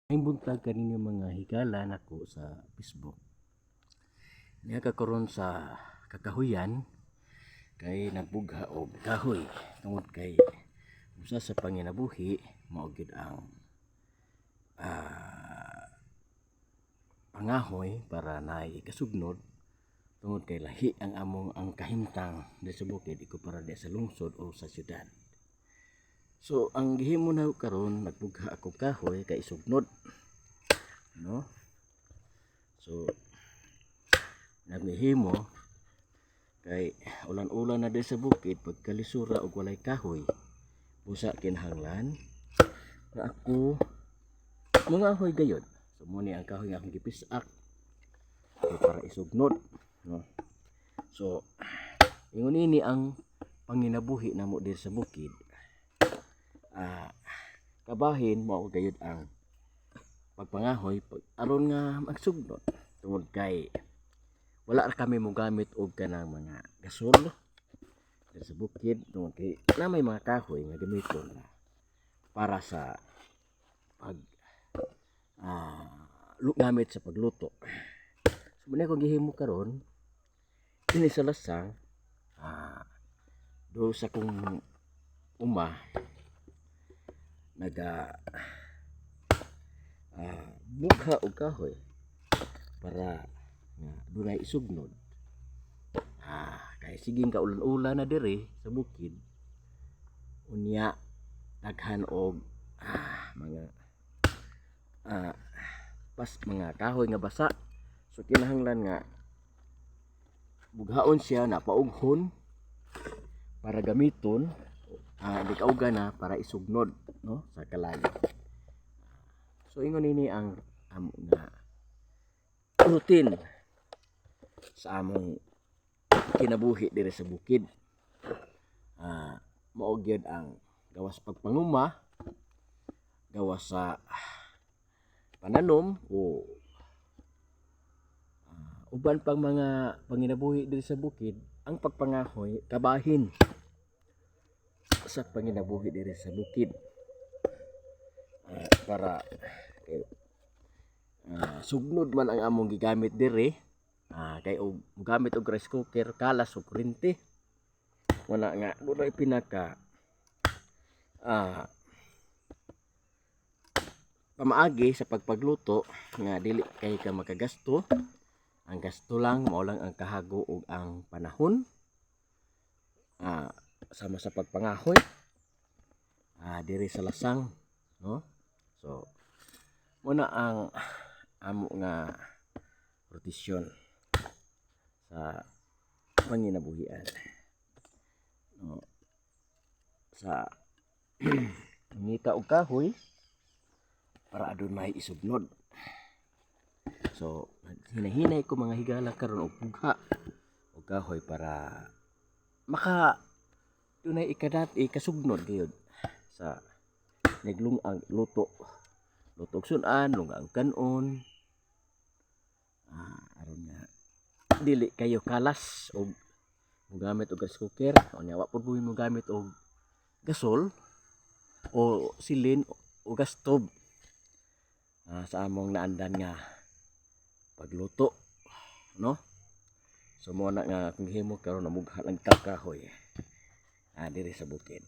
Maayong buntag kaninyo, mga higala nako sa Facebook. Niya ka karon sa kakahuyan kay nagbugha og kahoy tungod kay usa sa panginabuhi mao gyud ang pangahoy para naay ikasugnod, tungod kay lahi ang among ang kahimtang diri sa bukid ikumpara diha sa lungsod o sa syudad. So ang gihimo nako karon, nagbugha ako kahoy kay isugnod, no? So nagmihimo kay ulan-ulan na diri sa bukid, pagkalisura og walay kahoy, busa kinahanglan nga ako mangahoy gayod. So mo ni ang kahoy nga akong gipisak kay para isugnod, no? So ingon nini ang panginabuhi namo diri sa bukid. Kabahin mao gayud ang pagpangahoy pag aron nga magsugnod tungod kay wala ra kami mogamit og kanang mga gasol diri sa bukid tungod kay naa may mga kahoy nga gamiton ra para sa pag gamit sa pagluto. So mao ni akong gihimo karon dinhi sa lasang, duol sa akong uma, naga bugha og kahoy para nga dunay isugnod, kay sige ka ulan-ulan na diri sa bukid, unya daghan og mga pas mga kahoy nga basa, so kinahanglan nga bughaon siya na paughon para gamiton di kauga na para isugnod, no, sa kalayo. So ingon nini ang amo nga routine sa among kinabuhi diri sa bukid. Mao gyud ang gawas pagpanguma, gawas sa pananom o uban pang mga panginabuhi diri sa bukid, ang pagpangahoy kabahin sa panginabuhi diri sa bukid, para kay sugnod man ang among gigamit diri, kay og mogamit og rice cooker, kalas og kuryente. Wala nga dunay pinaka pamaagi sa pagpagluto nga dili kay ka makagasto. Ang gasto lang mao lang ang kahago ug ang panahon, sama sa pagpangahoy diri sa lasang, no? So muna ang amo nga rotasyon sa panginabuhian, no, sa ngita og kahoy para adunay isugnod. So hinahinay ko, mga higala, karon og bugha og kahoy para maka dunay ikadat ikasugnod gayud sa naglung-ang luto luto og sudan, lunga og kan-on, aron nga dili kayo kalas og mogamit og rice cooker. Unya wa pud mo mogamit og gasol o silin o gas stove sa among naandan nga pagluto, no? So mo na nga akong gihimo karon, namugha lang kag kahoy diri sa bukid.